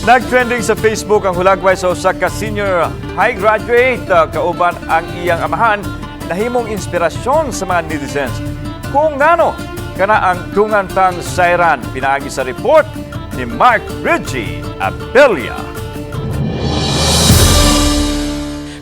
Nagtrending sa Facebook ang hulagway sa usa ka senior high graduate kauban ang iyang amahan, nahimong inspirasyon sa mga netizens. Kung ngano kana ang dungantang sayran, pinaagi sa report ni Mark Reggie Abella.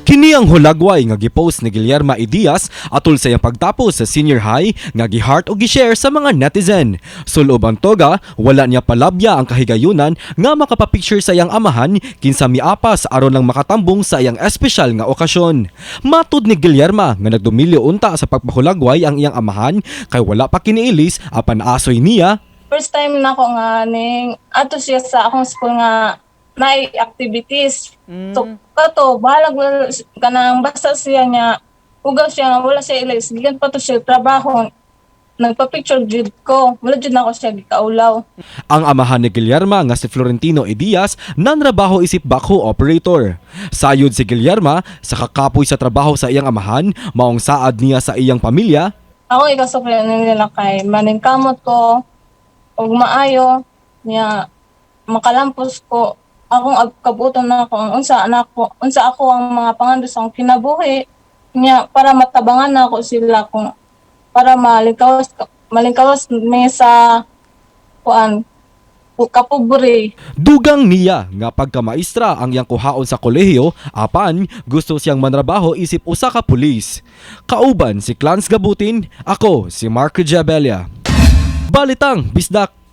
Kini ang hulagway nga gipost ni Guillermo Idias atol sa iyang pagtapos sa senior high nga gi-heart o gi-share sa mga netizen. Sulob ang toga, wala niya palabya ang kahigayunan nga makapapicture sa iyang amahan kinsa miapas aron lang makatambong sa iyang espesyal nga okasyon. Matud ni Guillermo nga nagdumilyo unta sa pagpahulagway ang iyang amahan kay wala pa kiniilis apan asoy niya. First time na ako nga ning ato siya sa akong school nga naay activities. So kato bahalag kanang basta siya niya ugaw siya nga wala siya ilis, gikan pa to siya trabaho, nagpa-picture jud ko, wala jud nako siya gikaulaw. Ang amahan ni Guillerma nga si Florentino Edias nanrabaho isip backhoe operator. Sayod si Guillerma sa kakapoy sa trabaho sa iyang amahan, maong saad niya sa iyang pamilya. Ako ikasukli nila kay maningkamot ko ug maayo niya makalampos ko akong kabuton na ako unsa anak ko, unsa ako ang mga pangando sa akong kinabuhi niya para matabangan na ako sila kung para malingkawas malingkawas mi sa kuan kapobre. Dugang niya nga pagkamaestra ang iyang kuhaon sa kolehiyo apan gusto siyang manrabaho isip usa ka pulis. Kauban si Clans Gabutin, ako si Marco Jabella. Balitang Bisdak.